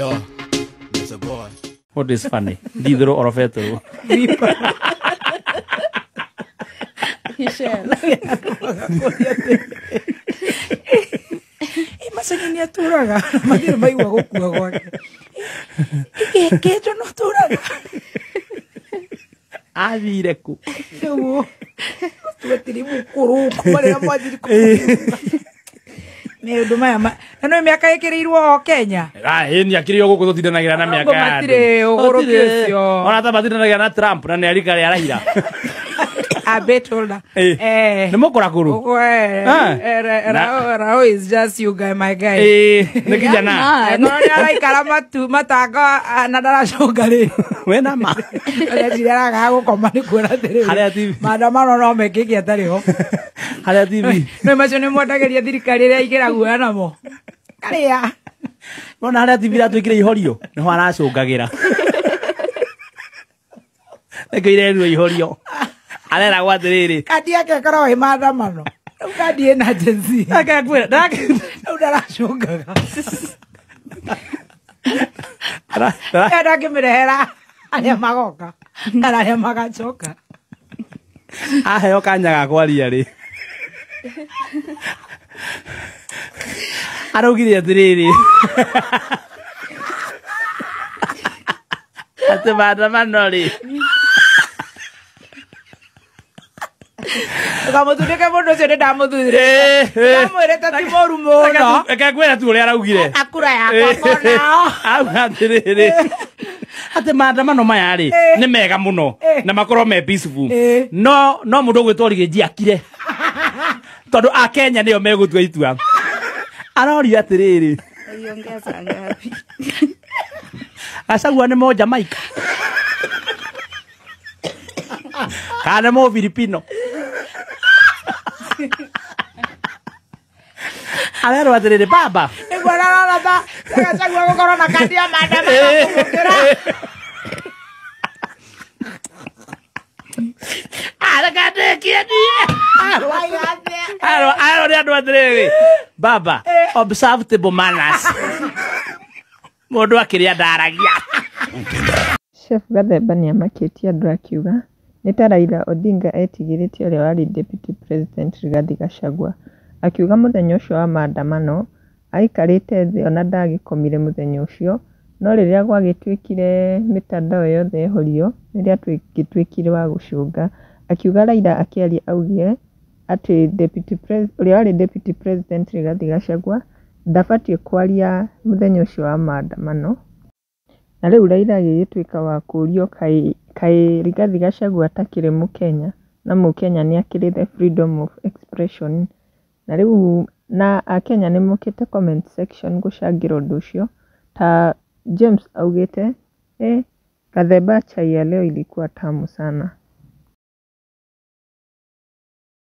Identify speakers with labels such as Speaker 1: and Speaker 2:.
Speaker 1: Yo, it's a boy.
Speaker 2: What is funny? Ndithũrũ orobetũrũ.
Speaker 3: Macani nĩ atũraga matirĩ maigua gũkua gwake kĩnjo no tũraga.
Speaker 2: Athire kũ?
Speaker 3: Nĩguo twetiri mũkũrũ marĩa mwanjiri maũndũ maya na no mĩaka ĩkĩrĩirwo o Kenya.
Speaker 2: Ĩni akĩrĩ o gũkũ tũtindanagĩra na mĩaka ya andũ.
Speaker 3: Matirĩ ũgũrũki
Speaker 2: Tũtirĩ.
Speaker 3: ũcio.
Speaker 2: Ona ta matindanagĩra na Trump na nĩ arika rĩa Raila.
Speaker 3: A bit older.
Speaker 2: Nĩ mũkũrakũrũ.
Speaker 3: Ũguo, Rao is just you guy, my guy.
Speaker 2: Nĩ kijana.
Speaker 3: Angorwo nĩ araikara matu matanga na ndaracũnga rĩ.
Speaker 2: Wena ma.
Speaker 3: Ndeciria aragaga gũkoma nĩ kuona atĩrĩrĩ.
Speaker 2: Harĩa TV.
Speaker 3: Maandamano no mekĩke atarĩ ho.
Speaker 2: Harĩa TV.
Speaker 3: No macio nĩ mwendagĩria thirikari ĩrĩa aingĩra guoya namo. Karĩa.
Speaker 2: Wona harĩa TV iratwĩkire ihorio nĩho aracũngagĩra. Nĩkĩo irerirwo ihorio. Areragwo atĩrĩrĩ.
Speaker 3: Kandi yake ĩkoragwo ĩ maandamano. Rĩu kandi ĩna Gen Z.
Speaker 2: Reke ngwĩre,
Speaker 3: Rĩu ndaracũngaga. Ĩyo ndangĩmĩrehera arĩa magoka kana arĩa magacoka.
Speaker 2: Aheo kanya ga kwaria rĩ. Araugire atĩrĩrĩ. Atĩ maandamano rĩ.
Speaker 3: Ndũkamũtundĩke mũndũ ũcio nĩ ndamũthurire. Ndamwĩrĩte ti mũru mũno.
Speaker 2: Reke ngwĩre tu ũrĩa araugire.
Speaker 3: Akura yakwa konao.
Speaker 2: Auga atĩrĩrĩ. Atĩ maandamano maya rĩ nĩ mega mũno na makorwo me peaceful. No no mũndũ ũgwĩtwo Rigĩnji akire. Tondũ Akenya nĩo megũtua itua. Aroria atĩrĩrĩ.
Speaker 4: Aliongea saa ngapi?
Speaker 2: Gachagua nĩ mo Jamaica. Kana nĩ mo Filipino. Arerwo atĩrĩrĩ baba.
Speaker 3: Nĩguo ararora ta Gachagua gũkorwo na kandi ya maandamano kũmũkĩra.
Speaker 2: Areka ndĩkie niĩ. Arerwo nĩ andũ atĩrĩrĩ. Baba, observe table manners. Mũndũ akĩrĩa ndaragia.
Speaker 5: Chef Gathemba nĩamakĩtie andũ akiuga nĩ ta Raila Odinga etigĩrĩte ũrĩa warĩ Deputy President Rigathi Gachagua. Akiuga mũthenya ũcio wa maandamano aikarĩte thĩ ona ndagĩkomire mũthenya ũcio no rĩrĩa gwagĩtuĩkire mĩtandao yothe ĩhorio nĩrĩo agĩtuĩkire wa gũcũnga. Akiuga Raila akĩaria augire atĩ deputy ũrĩa warĩ Deputy President Rigathi Gachagua ndabatiĩ kwaria mũthenya ũcio wa maandamano. Na rĩu Raila agĩgĩtuĩka wa kũũrio kaĩ Rigathi Gachagua atakĩrĩ mũkenya na mũkenya nĩ akĩrĩ the freedom of expression. Na rĩu na akenya nĩ mokĩte comment section gũcangĩra ũndũ ũcio ta James augĩte Gathemba chai ya leo ilikuwa tamu sana.